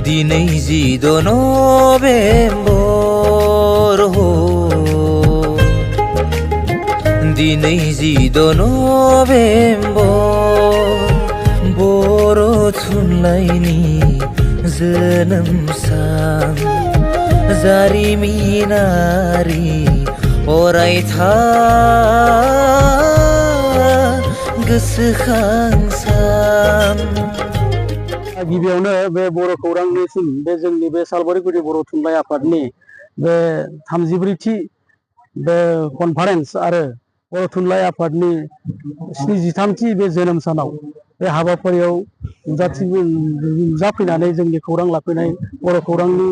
दिनै 10 नभेम्बर हो दिनै 10 नभेम्बर बर' थुनलाइनि जोनोम सान जारिमिनारि अरायथा गोसोखां सान। गिबियावनो बे बर' खौरांनिसिम बे जोंनि बे सालबारिगुरि बर' थुनलाइ आफादनि बे 34थि बे कनफारेन्स आरो बर' थुनलाइ आफादनि 73थि बे जोनोम सानाव बे हाबाफारियाव नुजाफैनानै जोंनि खौरां लाफैनाय बर' खौरांनि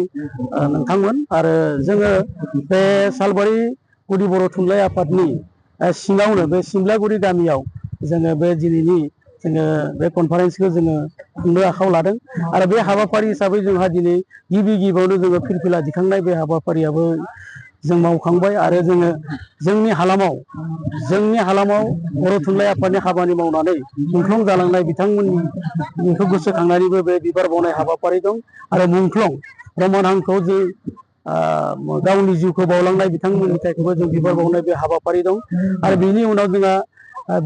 नोंथांमोन आरो जोङो बे सालबारिगुरि बर' थुनलाइ आफादनि सिङावनो बे सिमलागुरि गामियाव जोङो बे दिनैनि जोङो बे कनफारेन्सखौ जोङो खुंनो आखायाव लादों आरो बे हाबाफारि हिसाबै जोंहा दिनै गिबियावनो जोङो फिरफिला दिखांनाय बे हाबाफारियाबो जों मावखांबाय आरो जोङो जोंनि हालामाव बर' थुनलाइ आफादनि खामानि मावनानै मुंख्लं जालांनाय बिथांमोननिखौ गोसोखांनानैबो बे बिबार बावनाय हाबाफारि दं आरो मुंख्लं रमान हांखोआव जों गावनि जिउखौ बावलांनाय बिथांमोननि थाखायबो जों बिबार बावनाय बे हाबाफारि दं आरो बेनि उनाव जोंहा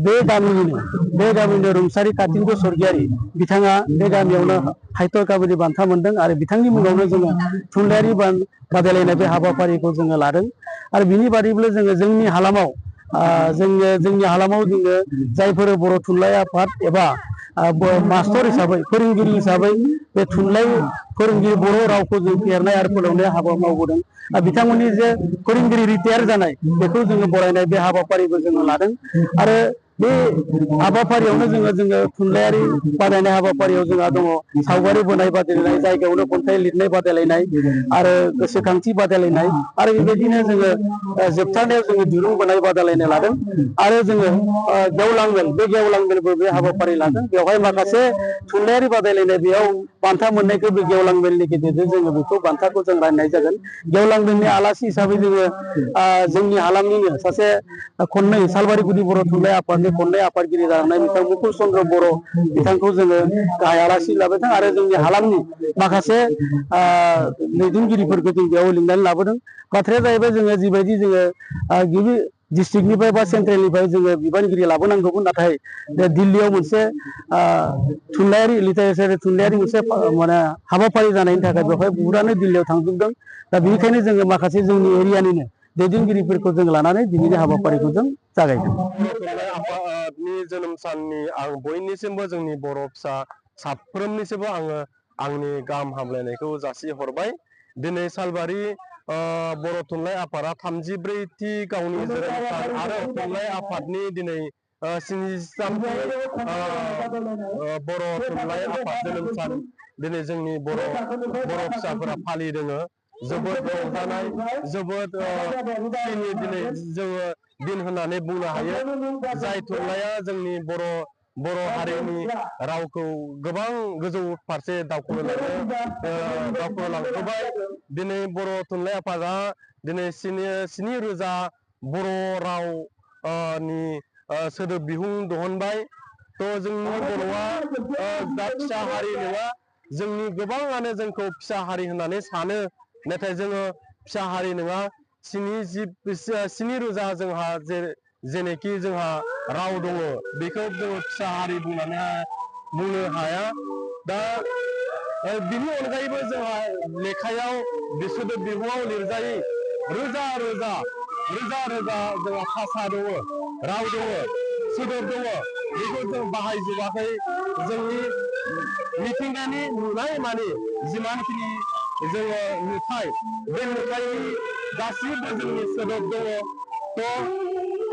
बे गामिनिनो रुंसारि कातिन्द्र स्वर्गियारि बिथाङा बे गामियावनो साहित्य एकाडेमि बान्था मोनदों आरो बिथांनि मुङावनो जोङो थुनलाइयारि बादायलायनाय बे हाबाफारिखौ जोङो लादों आरो बिनि बादैबो जोङो जोंनि हालामाव जोङो जायफोर बर' थुनलाइ आफाद एबा मास्टर हिसाबै फोरोंगिरि हिसाबै बे थुनलाइ फोरोंगिरि बर' रावखौ जों फेहेरनाय आरो फोलावनाय हाबा मावबोदों बिथांमोननि जे फोरोंगिरि रिटायार जानाय बेखौ जोङो बरायनाय बे हाबाफारिबो जोङो लादों आरो बे हाबाफारियावनो जोङो थुनलाइयारि बादायनाय हाबाफारियाव जोंहा दङ सावगारि बोनाय बादायलायनाय जायगायावनो खन्थाइ लिरनाय बादायलायनाय आरो गोसोखांथि बादायलायनाय आरो बेबायदिनो जोङो जोबथारनायाव जोङो दिरुं बोनाय बादायलायनाय लादों आरो जोङो गेवलां मेल बे हाबाफारि लादों बेवहाय माखासे थुनलाइयारि बादायलायनाय बेयाव बान्था मोननायखौ बे गेवलां मेलनि गेजेरजों जोङो बेखौ बान्थाखौ जों राननाय जागोन। गेवलां मेलनि आलासि हिसाबै जोङो जोंनि हालामनिनो सासे खननै सालबारिगुरि बर' थुनलाइ आफादनि खननै आफादगिरि जालांनाय बिथां मुकुल चन्द्र बर' बिथांखौ जोङो गाहाय आलासि लाबोदों आरो जोंनि हालामनि माखासे दैदेनगिरिफोरखौ जों बेयाव लिंनानै लाबोदों। बाथ्राया जाहैबाय जोङो जिबायदि जोङो गिबि डिस्ट्रिक्टनिफ्राय बा सेन्ट्रेलनिफ्राय जोङो बिबानगिरि लाबोनांगौमोन नाथाय दिल्लीयाव मोनसे थुनलाइयारि मोनसे माने हाबाफारि जानायनि थाखाय बेवहाय बुहुतानो दिल्लीयाव थांजोबदों दा बेनिखायनो जोङो माखासे जोंनि एरियानिनो दैदेनगिरिफोरखौ जों लानानै दिनैनि हाबाफारिखौ जों जागायदों। थुनलाइ आफादनि जोनोम साननि आं बयनिसिमबो जोंनि बर' फिसा साफ्रोमनिसिमबो आङो आंनि गाहाम हामलायनायखौ जासिहरबाय। दिनै सालबारि बर' थुनलाइ आफादा 34थि गावनि जोनोम सान आरो थुनलाइ आफादनि दिनै 73थि बर' थुनलाइ आफाद जोनोम सान दिनै जोंनि बर' फिसाफोरा फालिदों। जोबोद रंजानाय जोबोद खुसिनि दिनै जोङो दिन होननानै बुंनो हायो। जाय थुनलाइया जोंनि बर' हारिनि रावखौ गोबां गोजौ फारसे दावखोलांहोबाय। दिनै बर' थुनलाइ आफादा दिनै 7,000 बर' रावनि सोदोब बिहुं दिहुनबाय। थ' जोंनि बर'आ दा फिसा हारि नङा। जोंनि गोबाङानो जोंखौ फिसा हारि होननानै सानो नाथाय जोङो फिसा हारि नङा। 7,000 जोंहा जेनोखि जोंहा राव दङ बेखौ जोङो फिसा हारि बुंनो हाया। दा बिनि अनगायैबो जोंहा लेखायाव सोदोब बिहुङाव लिरजायै रोजा रोजा जोंहा भाषा दङ, राव दङ, सोदोब दङ। बेखौ जों बाहायजोबाखै। जोंनि मिथिंगानि नुनाय मानि जिमानखिनि जोङो नुथाय बे नुथायनि गासिबो जोंनि सोदोब दङ। थ'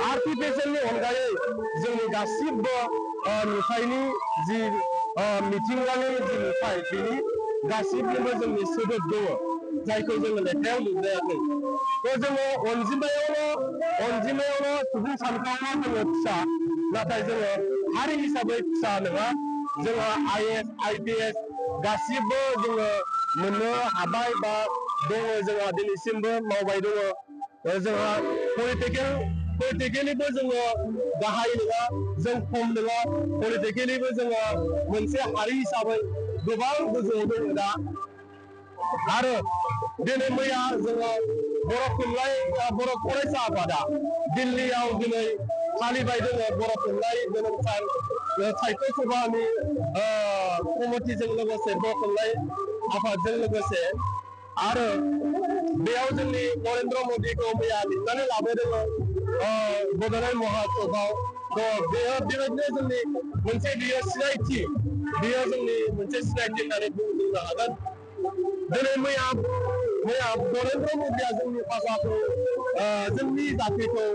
आर्टिफिसियेलनि अनगायै जोंनि गासिबो नुथायनि जि मिथिंगानि जि नुथाय बेनि गासिबनिबो जोंनि सोदोब दङ जायखौ जोङो लेखायाव लिरजायाखै। थ' जोङो अनजिमायावल' सुबुं सानखोआवल' जोङो फिसा नाथाय जोङो हारि हिसाबै फिसा नङा। जोङो IAS, IPS गासिबो जोङो मोननो हाबाय बा दङ। जोंहा दिनैसिमबो मावबाय दङ। जोंहा पलिटिकेलिबो जोङो गाहाय नङा, जों खम नङा। पलिटिकेलिबो जोङो मोनसे हारि हिसाबै गोबां गोजौआव दङ दा। आरो दिनै मैया जोङो बर' थुनलाइ बर' फरायसा आफादा दिल्लीयाव दिनै फालिबाय दोङो बर' थुनलाइ जोनोम सान साहित्य सभानि कमिटिजों लोगोसे बर' थुनलाइ आफादजों लोगोसे आरो बेयाव जोंनि नरेन्द्र मदिखौ मैया लिंनानै लाबोदोंमोन बड'लेण्ड महासभाव बेयो बेबायदिनो जोंनि मोनसे बियो सिनायथि बेयो जोंनि मोनसे सिनायथि होननानै बुंनो हागोन दिनै मैया नरेन्द्र मदिया जोंनि भाषाखौ जोंनि जातिखौ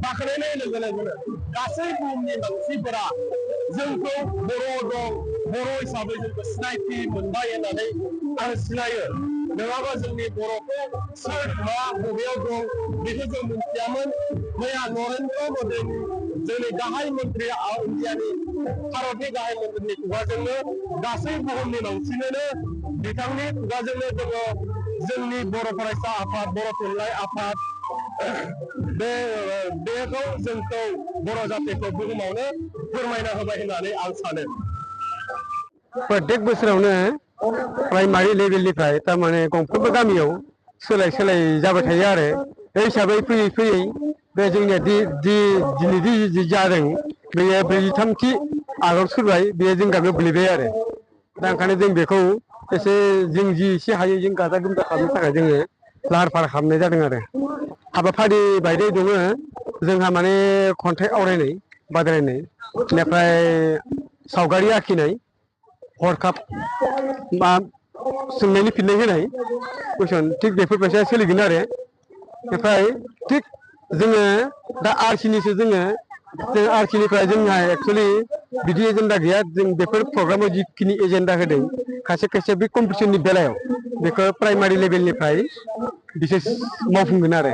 बाख्नायनाय लोगो लोगोनो गासै बुहुमनि मानसिफोरा जोंखौ बर' दं बर' हिसाबै जोंखौ सिनायथि मोनबाय होननानै आं सिनायो नङाबा जोंनि बर'खौ सोर मा बबेयाव दं बेखौ जों मिथियामोन मैया नरेन्द्र मदिनि जोंनि गाहाय मन्त्रि इन्डियानि भारतनि गाहाय मन्त्रिनि खुगाजोंनो गासै बुहुमनि मानसिनोनो बिथांनि खुगाजोंनो जोङो जोंनि बर' फरायसा आफाद बर' थुनलाइ आफाद बेखौ जोंखौ बर' जातिखौ बुहुमावनो फोरमायना होबाय होननानै आं सानो प्रत्येक बोसोरावनो प्राइमारि लेभेलनिफ्राय थारमाने गंफ्रोमबो गामियाव सोलाय जाबाय थायो आरो बे हिसाबै फैयै फैयै बे जोंनिया दिनै जि जादों बेयो 43थि आगान सुरबाय बेयो जों गामियाव गोलैबाय आरो दा ओंखायनो जों बेखौ एसे जों जि एसे हायो जों गाजा गोमजा खालामनो थाखाय जोङो लाहार फाहार खालामनाय जादों आरो हाबाफारि बायदि दङ जोंहा माने खन्थाइ आवरायनाय बादायलायनाय बेनिफ्राय सावगारि आखिनाय हरखाब मा सोंनायनि फिननाय होनाय कुइसन थिग बेफोरबायसा सोलिगोन आरो ओमफ्राय थिग जोङो दा आरसिनिसो जों आरसिनिफ्राय जोंहा एक्सुवेलि बिदि एजेन्डा गैया जों बेफोर प्रग्रामाव जिखिनि एजेन्डा होदों खायसे बे कम्पिटिसननि बेलायाव बेखौ प्राइमारि लेभेलनिफ्राय बिसेस मावफुंगोन आरो